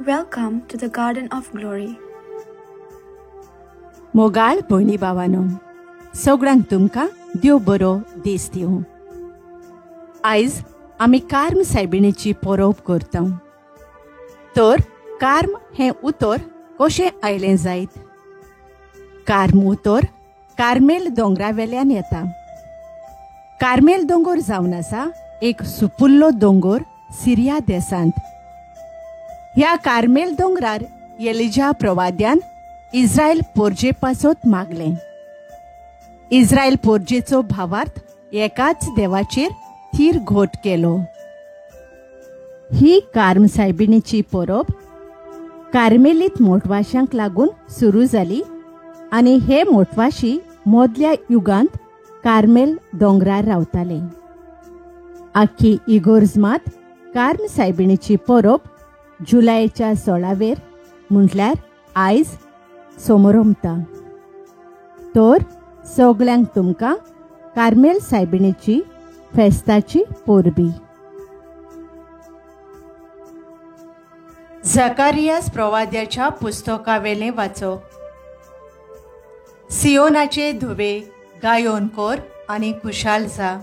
Welcome to the Garden of Glory. मोगाळ भयणी भावानो, सगळ्यांक तुमकां देव बरो दीस दिवं. आयज आमी कार्म सायबिणीची परब करता. तर कार्म हें उतर कशें आयलें जायत? कार्म उतर कार्मेल दोंगरा वेल्यान येता. कार्मेल दोंगर जावन आसा एक सुपुल्लो दोंगर सिरिया देशांत. ह्या कार्मेल दोंगरार एलिजा प्रवाद्यान इस्रायल पोरजे पासत मागलें. इस्रायल पोरजेचो भावार्थ एकाच देवाचेर थीर घोट केलो. ही कार्म सायबिणीची परब कार्मेलीत मोटवाशांक लागून सुरू जाली आनी हे मोटवाशी मदल्या युगांत कार्मेल दोंगरार रावताले. आख्खी इगोर्ज मात कार्म सायबिणीची परब जुलयच्या 16वेर म्हटल्यार आयज सोमरोमता. तर सगळ्यांक तुमकां कार्मेल सायबिणीची फेस्ताची परबी. झकारियास प्रवाद्याच्या पुस्तकावेलें वाचप. सियोनाचे धुवे गायोन कर आनी खुशाल जा.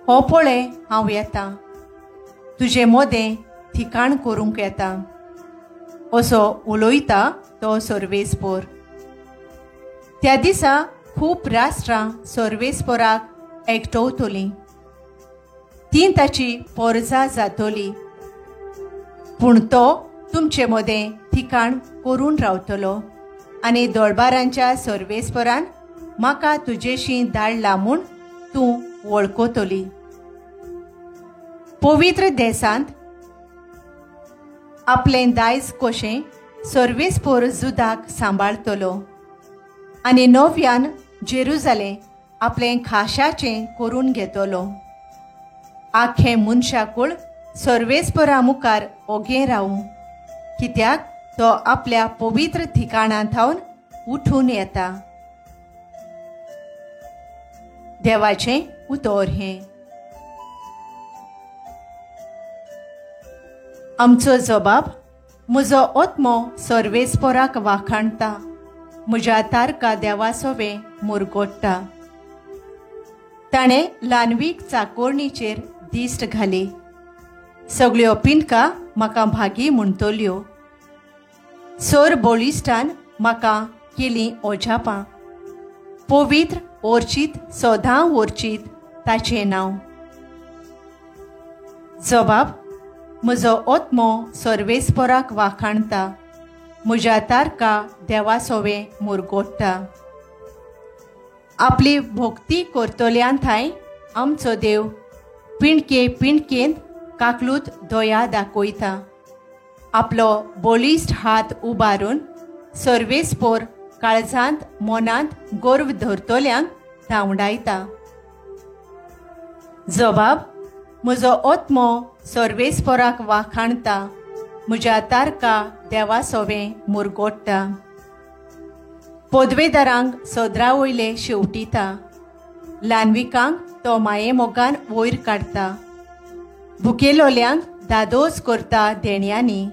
हो पळय हांव येता, तुजे मोदें ठिकाण करूंक येता, असो उलयता तो सर्वेस्पोर. त्या दिसा खूब राष्ट्रां सर्वेस्पोराक एकटवतलीं, ती ताची पोरजा जातली, पूण तो तुमचे मदें ठिकाण करून रावतलो आनी दोळबारांच्या सर्वेस्पोरान म्हाका तुजेशी धाडला म्हूण तूं वळखतली. पवित्र देशांत आपलें दायज कशें सर्वेस्पोर जुदाक सांबाळतलो आनी नव्यान जेरुजालें आपलें खाशाचें करून घेतलो. आख्खें मनशाकूळ सर्वेस्पोरा मुखार ओगें रावूं, कित्याक तो आपल्या पवित्र ठिकाणा थावन उठून येता. देवाचें उतर हें. आमचो जबाब. म्हजो आत्मो सर्वेस्पोराक वाखाणता, म्हज्या तारका देवा सोवें मुरगोडटा. ताणें ल्हानवीक चाकोरणीचेर दिश्ट घाली, सगळ्यो पिंडका म्हाका भागी म्हणटल्यो. सोर बळिश्टान म्हाका केलीं ओजापां, पवित्र ओर्चीत सदां ओर्चीत ताचें नांव. जबाब. म्हजो आत्मो सर्वेस्पोराक वाखाणता, म्हज्या तारका देवा सोवें मुरगोडटा. आपली भक्ती करतल्यान थांय आमचो देव पिंडके पिंडकेंत काकलूत दया दाखयता. आपलो बळिश्ट हात उबारून सर्वेस्पोर काळजांत मनांत गर्व धरतल्यांक धांवडायता. जबाब. म्हजो आत्मो सर्वेस्पोराक वाखाणता, म्हज्या तारका देवा सोवें मुरगोडटा. पदवेदारांक सदरा वयले शेवटिता, ल्हानविकांक तो माये मोगान वयर काडटा. भुकेलोल्यांक दादोस करता देण्यांनी,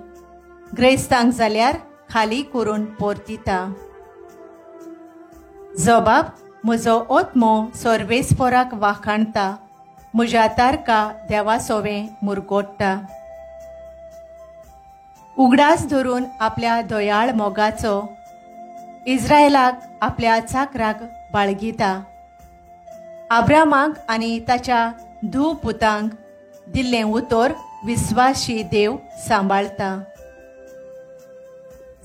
ग्रेस्तांक जाल्यार खाली करून परतिता. जबाब. म्हजो आत्मो सर्वेस्पोराक वाखाणता, म्हज्या तारका देवा सोवें मुरगोडटा. उगडास धरून आपल्या दयाळ मोगाचो इस्रायलाक आपल्या चाकराक बाळगिता. आब्रामाक आनी ताच्या धूव पुतांक दिल्लें उतर विस्वाशी देव सांबाळता.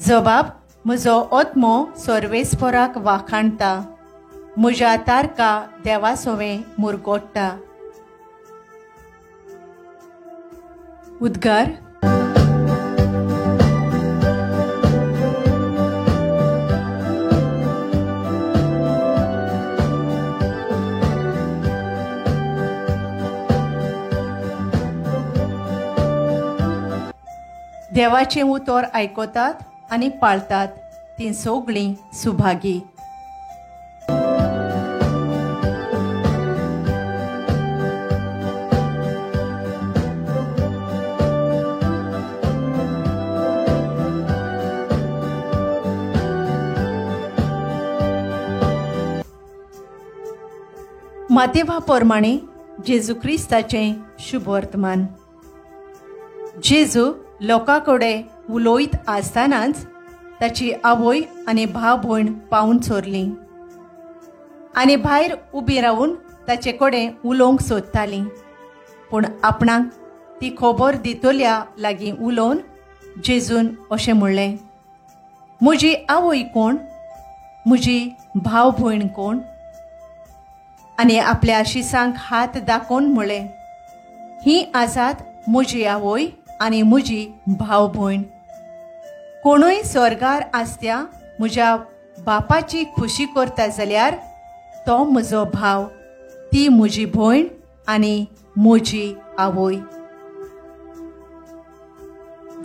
जबाब. म्हजो आत्मो सर्वेस्पोराक वाखाणता, म्हज्या तारका देवा सोवें मुरगोडटा. उद्गार. देवाचें उतर आयकतात आनी पाळतात तीं सगळीं सुभागी. मातेवा प्रमाणे जेजू क्रिस्ताचें शुभवर्तमान. जेजू लोकां कडेन उलयत आसतनाच ताची आवय आनी भाव भयण पावून सोरलीं आनी भायर उबी रावून ताचे कडेन उलोवंक सोदतालीं. पूण आपणाक ती खबर दितल्या लागीं उलोवन जेजून अशें म्हणलें, म्हजी आवय कोण, म्हजी भाव भयण कोण? आनी आपल्या शिसांक हात दाखोवन म्हणलें, ही आसात म्हजी आवय आनी म्हजी भाव भयण. कोणूय स्वर्गार आसत्या म्हज्या बापाची खुशी करता जाल्यार तो म्हजो भाव, ती म्हजी भयण आनी म्हजी आवय.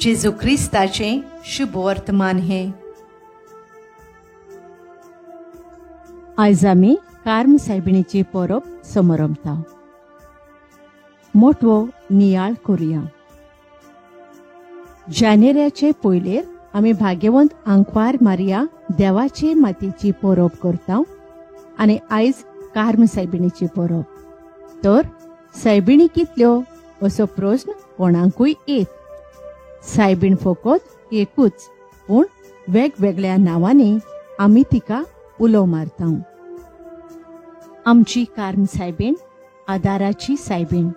जेजू क्रिस्ताचें शुभवर्तमान हें. आयज आमी कार्म सायबिणीची परब समरंभता. मोटवो नियाळ करुया. जानेराचे पयलेर आमी भाग्यवंत आंकवार मारिया देवाचे मातेची परब करता आनी आयज कार्म सायबिणीची परब. तर सायबिणी कितल्यो असो प्रस्न कोणाकूय येत. सायबीण फकत एकूच, पूण वेगवेगळ्या नांवांनी आमी तिका उलो मारता. आमची कार्म सायबीण आदाराची सायबीण.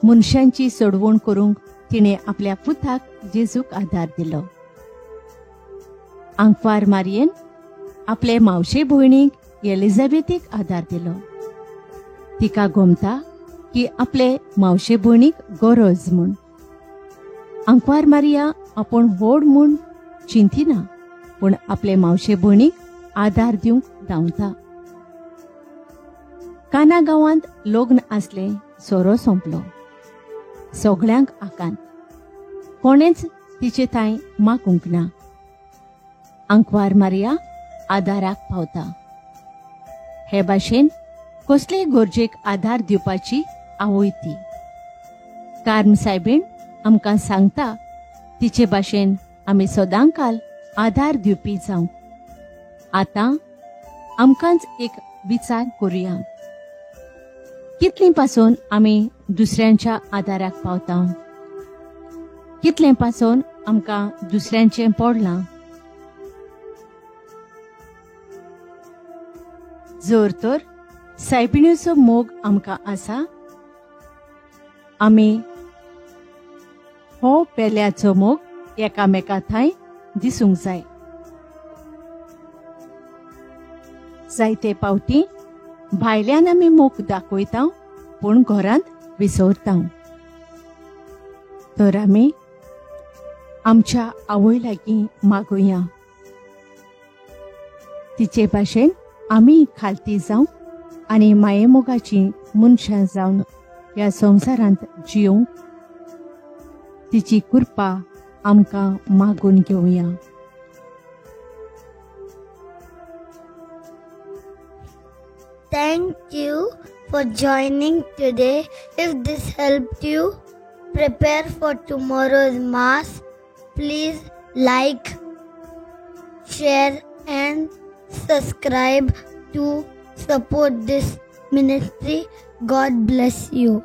मनशांची सोडवण करूंक तिणें आपल्या पुताक जेजूक आदार दिलो. आंकवार मारयेन आपले मावशे भयणीक एलिझाबेथीक आदार दिलो. तिका गोमता की आपले मावशे भयणीक गरज म्हूण. आंकवार मारिया आपूण व्हड म्हूण चिंतिना, पूण आपले मावशे भयणीक आदार दिवंक धांवता. काना गांवांत लग्न आसलें, सोरो सोंपलो. सगळ्यांक आकांत, कोणेच तिचे थांय मागूंक ना. आंकवार मारिया आदाराक पावता. हे भाशेन कसलेय गरजेक आदार दिवपाची आवय ती. कार्म सायबीण आमकां सांगता तिचे भाशेन आमी सदांकाल आदार दिवपी जावं. आतां आमकांच एक विचार करुया, कितले पासून आमी दुसऱ्यांच्या आदाराक पावता, कितले पासून आमकां दुसऱ्यांचें पडलां. जर तर सायबिणीचो मोग आमकां आसा, आमी हो पेल्याचो मोग एकामेका थंय दिसूंक जाय. जायते पावटी भायल्यान आमी मोग दाखयता, पूण घरांत विसरता. तर आमी आमच्या आवय लागीं मागुया, तिचे भाशेन आमी खालती जावं आनी मायेमोगाची मनशां जावन ह्या संवसारांत जियोवंक तिची कृपा आमकां मागून घेवया. Thank you for joining today. If this helped you prepare for tomorrow's Mass, please like, share and subscribe to support this ministry. God bless you.